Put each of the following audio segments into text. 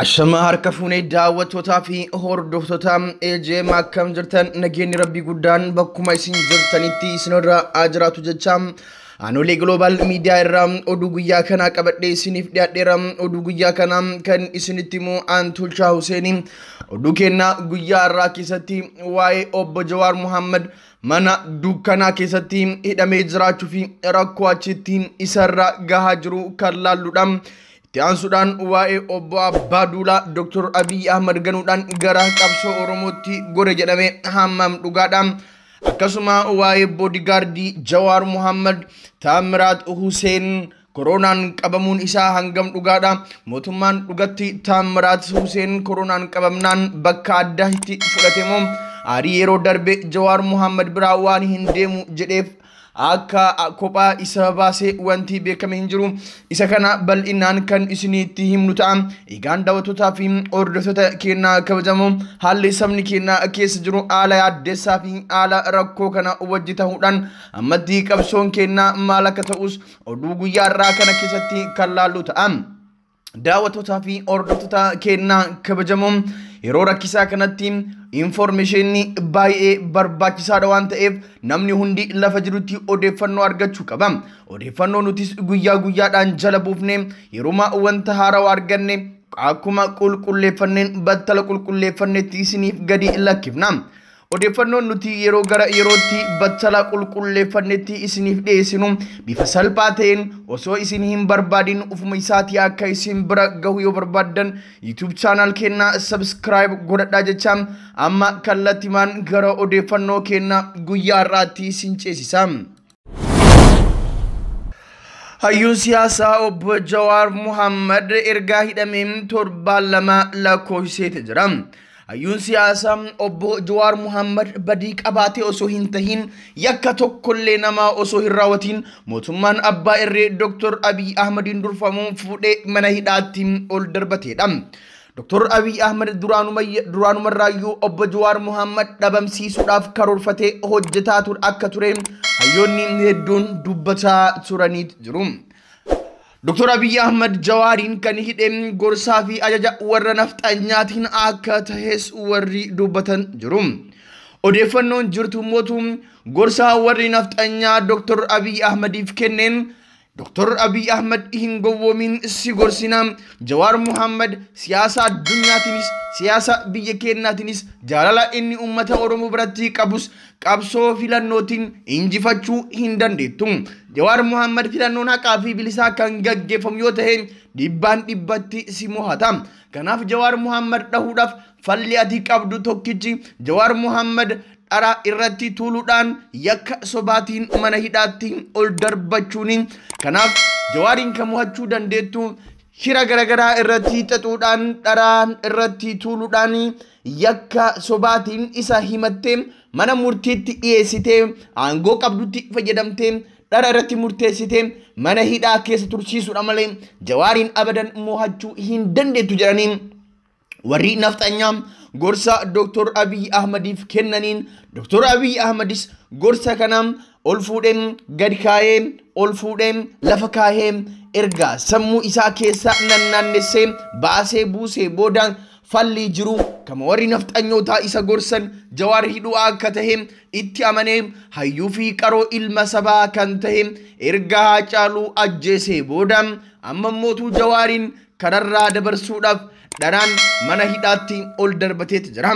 Ashama harka fuunee daawwattootaa fi hordoftoota AJM akkam jirtan nageenyi rabbii guddaan bakkuma isin jirtanitti isinirra haa jiraatu jecha Aanolee Global Media irraa oduu guyyaa kanaa qabadhee isiniif dhiyaadheera. Oduu guyyaa kanaa kan isinitti himu aan Tulchaa Huseenii. Oduu kennaa guyyaa irraa keessatti waa'ee obbo Jawaar Muhammad mana dukkanaa keessatti hidhamee jiraachuu fi rakkoo achitti isarra gahaa jiru kan laalludha. Itti aansuudhaan waa'ee obbo Abbaa Duulaa Dr. Abiy Ahmad ganuudhaan gara qabsoo Oromootti gore jedhame hammam dhugaadha. Akkasuma waa'ee boodigaardii Jawaar Muhammad Taamiraat Huseen koronaan qabamuun isaa hangam dhugaadha. Mootummaan dhugatti Taamiraat Huseen koronaan qabamnaan bakka addaatti fudhate moo aarii yeroo darbe Jawaar Muhammad biraa waan hin deemu jedheef akka kophaa isa baasee wanti beekame hin jiru. Isa kana bal'inaan kan isinitti himnu ta'a. Egaan daawwattootaa fi hordoftoota keenyaa kabajamoo haalli sabni keenyaa keessa jiru haala yaaddeessaa fi haala rakkoo kana wajji ta'uudhaan ammatti qabsoon keenyaa maal akka ta'us oduu guyyaa irraa kana keessatti kan laallu ta'a. Daawwattootaa fi hordoftoota keenyaa kabajamoo yeroo rakkisaa kanatti informationni baay'ee barbaachisaadha waan ta'eef namni hundi lafa jirutti odeeffannoo argachuu qaba. Odeeffannoo nutis guyyaa guyyaadhaan jala buufne yeruma wanta haarawaa arganne akkuma qulqulleeffanneen battala qulqulleeffannetti isiniif gadi lakkifna. Odeeffannoon nuti yeroo gara yerootti battala qulqulleeffannetti isiniif dhiyeessinu bifa salphaa ta'een osoo isin hin barbaadin ufuma isaatii akka isin bira gahu yoo barbaaddan YouTube channel keenna subscribe godhadhaa jecha amma kallattimaan gara odeeffannoo keenna guyyaa har'aatti isin ceesisa. Hayyuun siyaasaa obbo Jawaar Muhammad ergaa hidhameen torbaan lama lakkoofsiseeti jira. Hayyuun siyaasaa obbo Jawaar Muhammad badii qabaatee osoo hin tahin yakka tokkollee namaa osoo hin raawwatiin mootummaan abbaa irree Dr. Abiy Ahmadiin durfamuun fuudhee mana hidhaatti ol darbateedha. Dr. Abiy Ahmad duraanumarraayyuu obbo Jawaar Muhammad dhabamsiisuudhaaf karoorfatee hojjetaa ture akka ture hayyoonni hedduun dubbataa turanii jiru. Dr. Abiy Ahmad Jawaariin kan hidhe gorsaa fi ajaja warra nafxanyaatiin akka tahes warri dubbatan jiru. Odeeffannoon jirtu mootu gorsaa warri nafxanyaa Dr. Abiy Ahmadiif kenneen Dr. Abiy Ahmad hin gowwoomin si gorsina. Jawaar Muhammad siyaasa addunyaatiinis siyaasa biyya keenyaatiinis jaalala inni uummata Oromoo biratti qabus qabsoo filannootiin injifachuu hin dandeettu. Jawaar Muhammad filannoon haqaa fi bilisaa kan gaggeeffamu yoo ta'e dhibbaan dhibbatti si mo'ata. Kanaaf Jawaar Muhammad dhahuudhaaf falli ati qabdu tokkichi Jawaar Muhammad dhara irratti tuuluudhaan yakka sobaatiin mana hidhaatti ol darbachuuni. Kanaaf Jawaariin kan mo'achuu dandeettu shira garaagaraa irratti xaxuudhaan dharaan irratti tuuluudhaan yakka sobaatiin isa himattee mana murtiitti dhiyeessitee aangoo qabdutti fayyadamtee dhara irratti murteessitee mana hidhaa keessa tursiisuudha malee Jawaariin abadan mo'achuu hin dandeettu jedhanii warri nafxanyaa gorsa Dr. Abiy Ahmadiif kennaniin Dr. Abiy Ahmadis gorsa kana ol fuudhee gadi kaayee ol fuudhee lafa kaayee erga sammuu isaa keessa nannaannessee baasee buusee booda falli jiru kama warri nafxanyootaa isa gorsan Jawaar hidhuu akka tahe itti amanee hayyuu fi qaroo ilma sabaa kan tahe erga Haacaaluu ajjeesee booda amma mootuu Jawaariin kanarraa dabarsuudhaaf dharaan mana hidhaatti ol darbateeti jira.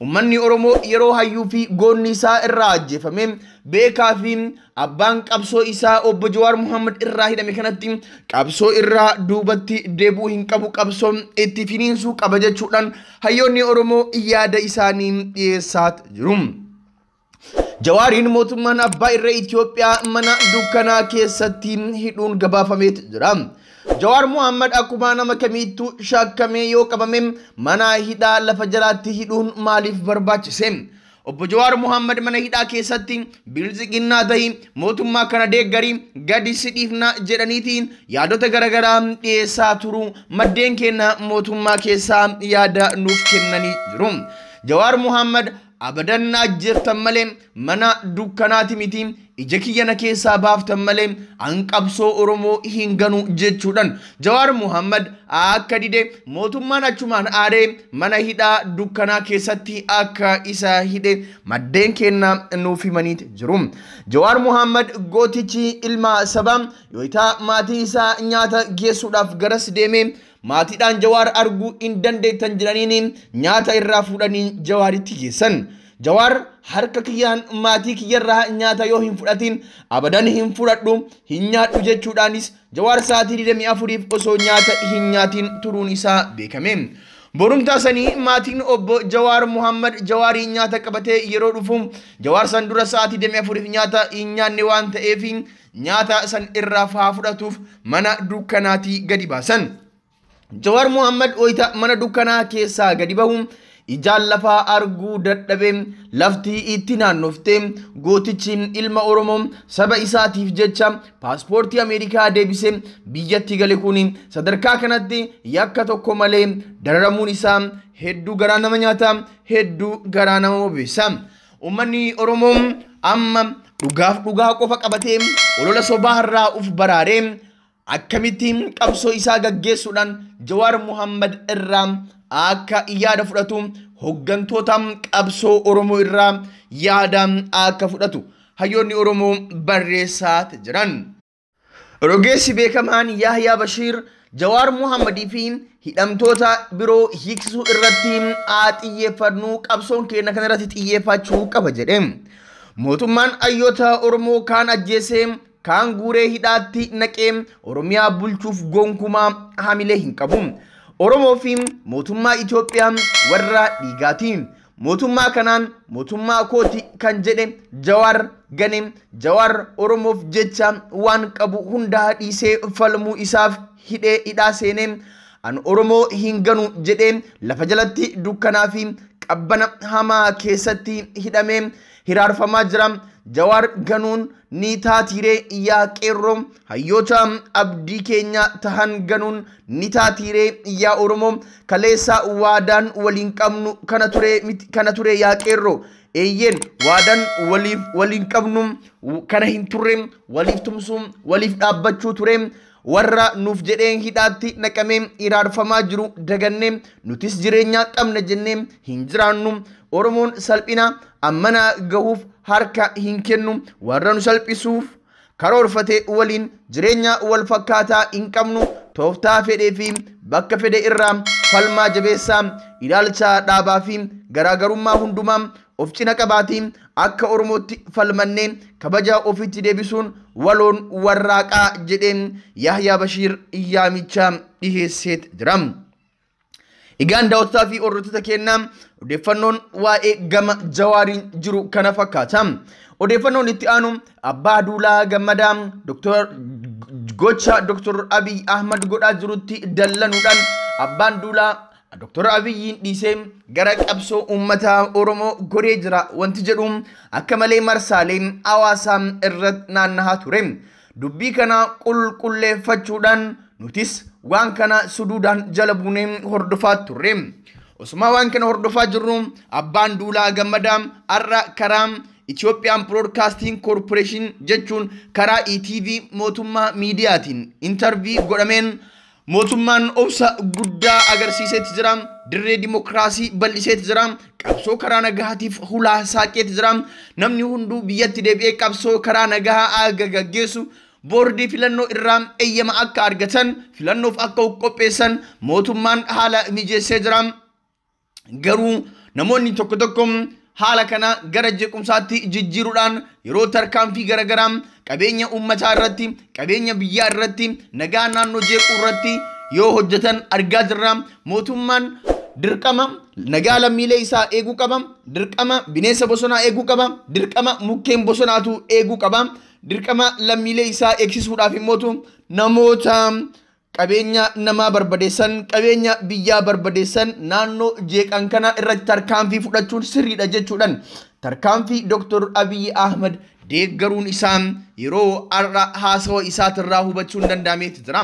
Uummanni Oromoo yeroo hayyuu fi goonni isaa irraa ajjeefame beekaa fi abbaan qabsoo isaa obbo Jawaar Muhammad irraa hidhame kanatti qabsoo irraa duubatti deebi'uu hin qabu qabsoon itti finiinsuu qaba jechuudhaan hayyoonni Oromoo yaada isaanii dhiyeessaa jiru. Jawaariin mootummaan abbaa irree Itoophiyaa mana dukkanaa keessatti hidhuun gabaafameeti jira. Jawaar Muhammad akkuma nama kamiittuu shakkamee yoo qabame mana hidhaa lafa jalaatti hidhuun maaliif barbaachise? Obbo Jawaar Muhammad mana hidhaa keessatti bilziqinnaa ta'ii mootummaa kana deeggarii gadi si dhiifna jedhaniitiin yaadota garaagaraa dhiyeessaa turu maddeen keenya mootummaa keessaa yaada nuuf kennanii jiru. Jawaar Muhammad abadan na ajjeeftan malee mana dukkanaati miti ija kiyya na keessaa baaftan malee an qabsoo Oromoo hin ganu jechuudhaan Jawaar Muhammad akka dide mootummaan achumaan aaree mana hidhaa dukkanaa keessatti akka isa hidhe maddeen kennaa nuuf himaniit jiru. Jawaar Muhammad gootichi ilma sabaa yookiin maatii isaa nyaata geessuudhaaf garas deemee maatiidhaan Jawaar arguu hin dandeettan jedhaniin nyaata irraa fuudhanii Jawaaritti geessan. Jawaar harka kiyyaan maatii kiyyarraa nyaata yoo hin fudhatin abadan hin fudhadhu hin nyaadhu jechuudhaanis Jawaar sa'aatii 24 osoo nyaata hin nyaatin turuun isaa beekame. Borumtaa sanii maatiin obbo Jawaar Muhammad Jawaarii nyaata qabatee yeroo dhufu Jawaar san dura sa'aatii 24 nyaata hin nyaanne waan ta'eef nyaata san irraa haa fudhatuuf mana dukkanaatii gadi baasan. Jawaar Muhammad wayita mana dukkanaa keessaa gadi bahu ijaan lafaa arguu dadhabee lafti itti naannoftee gootichi ilma Oromoo saba isaatiif jecha paaspoortii Ameerikaa deebisee biyyatti gale kun sadarkaa kanatti yakka tokko malee dararamuun isaa hedduu garaa nama nyaata, hedduu garaa nama bobeessa. Uummanni Oromoo amma dhugaaf dhugaa qofa qabatee olola sobaa irraa uf baraaree akkamitti qabsoo isaa gaggeessuudhaan Jawaar Muhammad irraa akka yaada fudhatu hoggantoota qabsoo Oromoo irraa yaada akka fudhatu hayyoonni Oromoo barreessaa jiran. Rogeessi beekamaan Yahyaa Bashiir Jawaar Muhammadii fi hidhamtoota biroo hiiksisuu irratti haa xiyyeeffannu, qabsoon keenya kana irratti xiyyeeffachuu qaba jedhe. Mootummaan hayyoota Oromoo kaan ajjeesee kaan guuree hidhaatti naqee Oromiyaa bulchuuf gonkumaa hamilee hin qabu. Oromoo fi mootummaa Itoophiyaa warra dhiigaati. Mootummaa kanaan mootummaa kooti kan jedhe Jawaar gane Jawaar Oromoof jecha waan qabu hundaa dhiisee falmuu isaaf hidhee hidhaa seenee an Oromoo hin ganu jedhee lafa jalatti dukkanaa fi qabbana hamaa keessatti hidhamee hiraarfamaa jira. Jawaar ganuun ni taatiiree yaa qeerroo, hayyoota abdii keenya tahan ganuun ni taatiiree yaa Oromoo, kaleessa waadaan waliin qabnu kana ture yaa qeerroo. Eeyyeen waadaan waliin qabnu kana hin turre, waliif tumsuun waliif dhaabbachuu ture. Warra nuuf jedheen hidhaatti naqamee hiraarfamaa jiru dagannee nutis jireenya qabna jennee hin jiraannu. Oromoon salphina ammana gahuuf harka hin kennu. Warra nu salphisuuf karoorfate waliin jireenya wal fakkaataa hin qabnu. Tooftaa fedhee fi bakka fedhe irraa falmaa jabeessaa ilaalcha dhaabaa fi garaagarummaa hundumaa of cina qabaatiin akka Oromootti falmannee kabaja ofitti deebisuun waloon warraaqaa jedheen Yahyaa Bashiir yaamicha dhiheesseet jira. Egaan daawwattoota fi hordoftoota keenyaa odeeffannoon waa'ee gama Jawaariin jiru kana fakkaata. Odeeffannoon itti aanu Abbaa Duulaa Gammadaa Dr. Gocha Dr. Abiy Ahmad godhaa jirutti dallanuudhaan Abbaan Duulaa Dr. Abiyyiin dhiisee gara qabsoo uummata Oromoo goree jira wanti jedhu akka malee marsaalee hawaasaa irratti naannahaa ture. Dubbii kana qulqulleeffachuudhaan nutis waan kana suduudhaan jala buunee hordofaa turre. Osuma waan kana hordofaa jirru Abbaan Duulaa Gammadaa har'a karaa Ethiopian Broadcasting Corporation jechuun karaa ETV mootummaa miidiyaatiin intarvii godhameen mootummaan obsa guddaa agarsiiseeti jira. Dirree dimokiraasii bal'iseeti jira. Qabsoo karaa nagaatiif hulaa saaqeeti jira. Namni hunduu biyyatti deebi'ee qabsoo karaa nagaa akka gaggeessu boordii filannoo irraa eeyyama akka argatan filannoof akka qopheessan mootummaan haala mijeessee jira. Garuu namoonni tokko tokko haala kana gara jeequmsaatti jijjiiruudhaan yeroo tarkaanfii garaagaraa qabeenya uummataa irratti, qabeenya biyyaa irratti, nagaa naannoo jeequu irratti yoo hojjetan argaa jirra. Mootummaan dirqama nagaa lammiilee isaa eeguu qaba. Dirqama bineensa bosonaa eeguu qaba. Dirqama mukkeen bosonaatu eeguu qaba. Dirqama lammiilee isaa eegsisuudhaaf immoo namoota qabeenya namaa barbadeessan, qabeenya biyyaa barbadeessan naannoo jeeqan kana irratti tarkaanfii fudhachuun sirriidha jechuudhaan tarkaanfii Dr. Abiy Ahmad deeggaruun isaa yeroo har'a haasawa isaatirraa hubachuun danda'ameeti jira.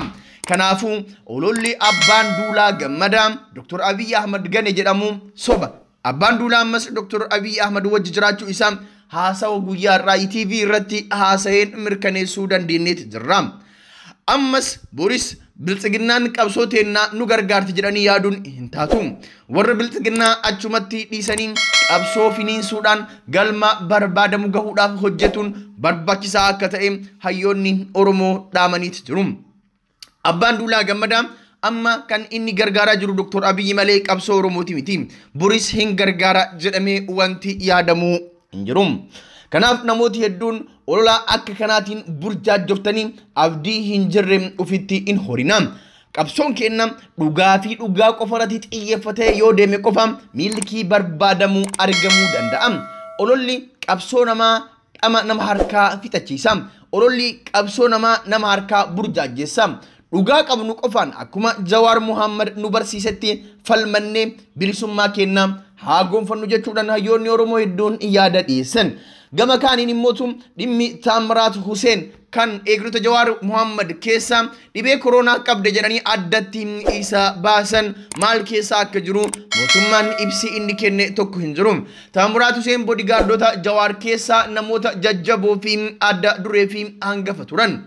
Kanaafuu ololli Abbaan Duulaa Gammadaa Dr. Abiy Ahmad gane jedhamu soba. Abbaan Duulaa ammas Dr. Abiy Ahmad wajji jiraachuu isaa haasawa guyyaa irraa ETV irratti haasa'een mirkaneessuu dandeenyeeti jirra. Ammas boris biltsiginnaan qabsoo teennaa nu gargaarti jedhanii yaaduun hin taatu. Warra biltsiginnaa achumatti dhiisanii qabsoo finiinsuudhaan galma barbaadamu gahuudhaaf hojjetuun barbaachisaa akka ta'e hayyoonni Oromoo dhaamaniiti jiru. Abbaan Duulaa Gammadaa amma kan inni gargaaraa jiru Dr. Abiyyi malee qabsoo Oromooti miti. Boris hin gargaara jedhamee wanti yaadamuu hin jiru. Kanaaf namooti hedduun ololaa akka kanaatiin burjaajjoftanii abdii hin jirre ofitti hin horina. Qabsoon kenna dhugaa fi dhugaa qofa irratti xiyyeeffatee yoo deeme qofa milkii barbaadamuu argamuu danda'a. Ololli qabsoo namaa dhama nama harkaa fixachiisa. Ololli qabsoo namaa nama harkaa burjaajjeessa. Dhugaa qabnu qofaan akkuma Jawaar Muhammad nu barsiisetti falmannee bilisummaa kenna haa gonfannu jechuudhaan hayyoonni Oromoo hedduun yaada dhiyeessan. Gama kaaniin immootu dhimmi Taamiraat Huseen kan eegdota Jawaar Muhammad keessa dhibee koronaa qabde jedhanii addatti isa baasan maal keessa akka jiru mootummaan ibsi inni kenne tokko hin jiru. Taamiraat Huseen boodigaardota Jawaar keessa namoota jajjaboo fi adda duree fi hangafa turan.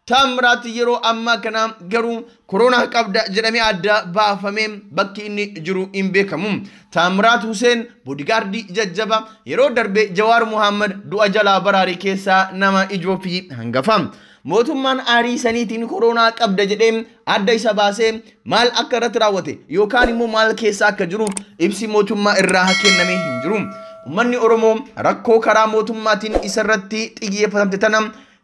Taamiraat yeroo ammaa kana garuu koronaa qabda jedhamee adda baafamee bakki inni jiru hin beekamu. Taamiraat Huseen boodigaardii jajjaba yeroo darbe Jawaar Muhammad du'a jalaa baraare keessaa nama ijoo fi hangafa. Mootummaan aarii saniitiin koronaa qabda jedhee adda isa baasee maal akka irratti raawwate yookaan immoo maal keessa akka jiru ibsi mootummaa irraa kennamee hin jiru. Uummanni Oromoo rakkoo karaa mootummaatiin isarratti xiyyeeffatamte tana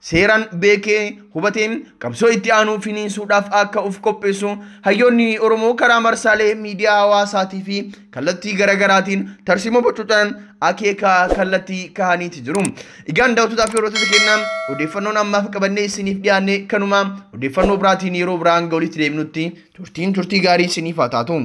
seeraan beekee hubatee qabsoo itti aanuu finiinsuudhaaf akka of qopheessu hayyoonni Oromoo karaa marsaalee miidiyaa hawaasaatii fi kallattii garaagaraatiin tarsiimoo bocuudhaan akeeka kallattii kahaniiti jiru. Egaan daawwattootaa fi hordoftoota keenyaa odeeffannoon ammaaf qabannee isiniif dhiyaanne kanuma. Odeeffannoo biraatiin yeroo biraan walitti deemnutti turtiin turtii gaarii isiniif haa taatu.